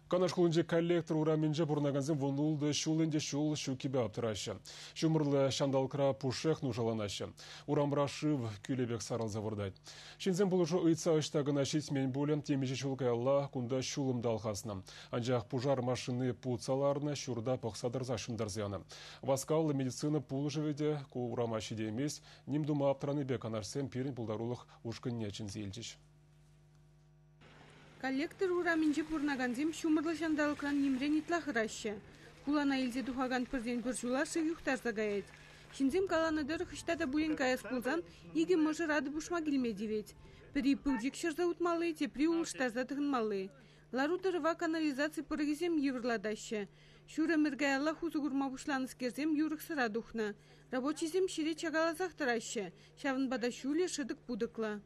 Канаш хулинчи Коллектор урамӗнче пурӑнакансем 16 ҫул ӗнтӗ ҫул ҫуккипе аптӑраҫҫӗ. Ҫумӑрлӑ ҫанталӑкра пушшех нушаланаҫҫӗ. Урамра шыв кӳлӗ пек сарӑлса выртать. Ҫынсем пулӑшу ыйтса ӑҫта кӑна ҫитмен пулӗ, темиҫе ҫул каялла кунта ҫулӑм та алхаснӑ. Анчах пушар машини путса ларнӑ, ҫурта пӑхса тӑрса ҫунтарса янӑ. Васкавлӑ медицина пулӑшӑвӗ те ку урама ҫитеймест. Ним тума аптӑранипе канашсем пирӗн пултарулӑх ушкӑнне чӗнсе илчӗҫ. Коллектор урамӗнче пурӑнакансем ҫумӑрлӑ ҫанталӑкран нимрен ытла хӑраҫҫӗ. Хулана илсе тухакан пӗртен-пӗр ҫула шыв юхтарса каять. Ҫынсем каланӑ тӑрӑх ӑҫта та пулин каяс пулсан икӗ мӑшӑр атӑ пушмак илме тивет. Пӗри пылчӑк ҫӑрса утмалли, тепри улӑштарса тӑхӑнмалли. Лару-тӑрӑва канализаци пӑрӑхӗсем йывӑрлатаҫҫӗ. Ҫур ӗмӗр каяллах усӑ курма пуҫланӑскерсем юрӑхсӑра тухнӑ. Рабочисем ҫӗре чакаласах тӑраҫҫӗ, ҫавӑнпа та ҫулӗ шӑтӑк-путӑклӑ.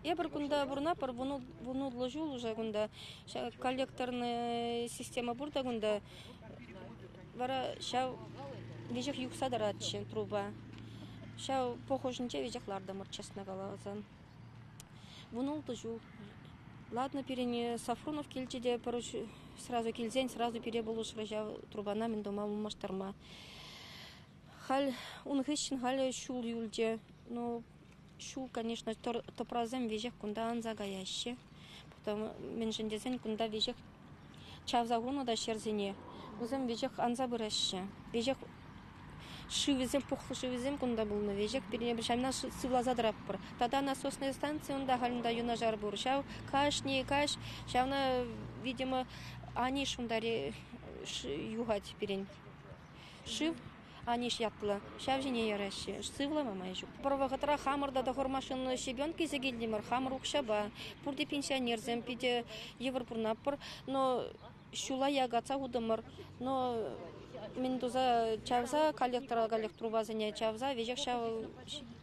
Эпир кунта пурӑнатпӑр вунуллӑ ҫул уже кунта. Ҫак коллекторный система пур та кунта. Вара ҫав веҫех юхса тӑратчӗ труба. Ҫав похожӗнче веҫех лартӑмӑр, честно каласан. 16 ҫул. Ладно, пирӗн Сафронов килчӗ те пӗр сразу килсен сразу пире пулӑшрӗ ҫав трубана мӗн тума улмаштарма. Халь ун хыҫҫӑн халӗ ҫул юлчӗ. Ну, ҫул, конечно, тӑпрасем веҫех кунта анса каяҫҫӗ. Потом, мӗншӗн тесен кунта веҫех чавса хунӑ та ҫӗрсене, вӗсем веҫех анса пыраҫҫӗ. Веҫех шывӗсем, пухлӑ шывӗсем кунта пулнӑ. Веҫех пирӗн ҫавна сывласа тӑратпӑр. Тата насосная станци унта халь унта юнашар пур. Ҫав кашни каҫ ҫавна, видимо, аниш унта юхать пирӗн. Шыв Аниш ятлӑ. Ҫав ҫине яраҫҫӗ. Сывлама май ҫук. Пӗр вӑхӑтра хамӑр та тӑхӑр машина щебенка илсе килтӗмӗр, хамӑр укҫапа. Пурте пенсионерсем, питӗ йывӑр пурӑнатпӑр. Но ҫула якатса хутӑмӑр. Но мӗн туса чавса коллектора каллех трубасене чавса веҫех ҫав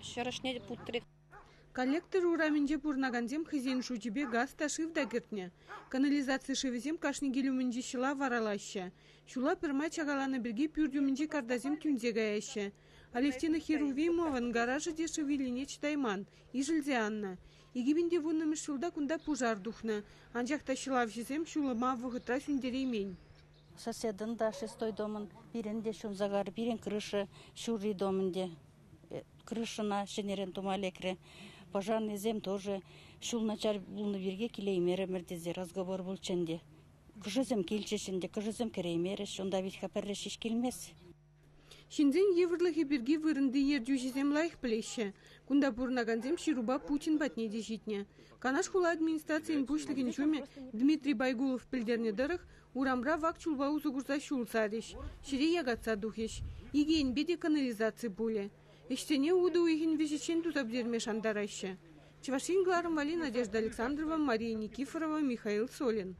ҫӗр ӑшне путрӗ. Коллектор урамӗнче пурӑнакансем хӑйсен шучӗпе газ та, шыв та кӗртнӗ. Канализаци шывӗсем кашни кил умӗнчи ҫӑла варалаҫҫӗ. Ҫула пӗрмай чакаланӑ пирки пӳрт умӗнчи картасем тӳнсе каяҫҫӗ. Алевтина Херувимован гаражӗ те шыв илнине чӑтайман, ишӗлсе аннӑ. 2010-мӗш ҫулта кунта пушар тухнӑ. Анчах та ҫӑлавҫӑсем ҫулӑма вӑхӑтра сӳнтереймен. Соседӑн та шестой домӑн пирӗн те ҫунса кайрӗ, пирӗн крыша ҫурри дом ӗнтӗ. Крышӑна ҫӗнӗрен тума лекрӗ. Пожарныйсем тоже ҫул начар пулнӑ пирки килеймерӗмӗр тесе разговор пулчӗ ӗнтӗ. Кӑшӑсем килчӗҫ ӗнтӗ, кӑшӑсем кӗреймерӗҫ. Унта вӗт-ха пӗрре ҫеҫ килмест. Ҫынсен йывӑрлӑхӗ пирки вырӑнти ертӳҫӗсем лайӑх пӗлеҫҫӗ. Кунта пурӑнакансем ҫырупа Путин патне те ҫитнӗ. Канаш хула администрацийӗн пуҫлӑхӗн ҫумӗ Дмитрий Байгулов пӗлтернӗ тӑрӑх, урамра вак чулпа усӑ курса ҫул сарӗҫ, ҫӗре якатса тухӗҫ. Икӗ енпе те канализаци пулӗ. Ӗҫсене утӑ уйӑхӗн вӗҫӗччен туса пӗтерме шантараҫҫӗ. Чӑваш Ен кӑларӑм валли Надежда Александрова, Мария Никифорова, Михаил Солин.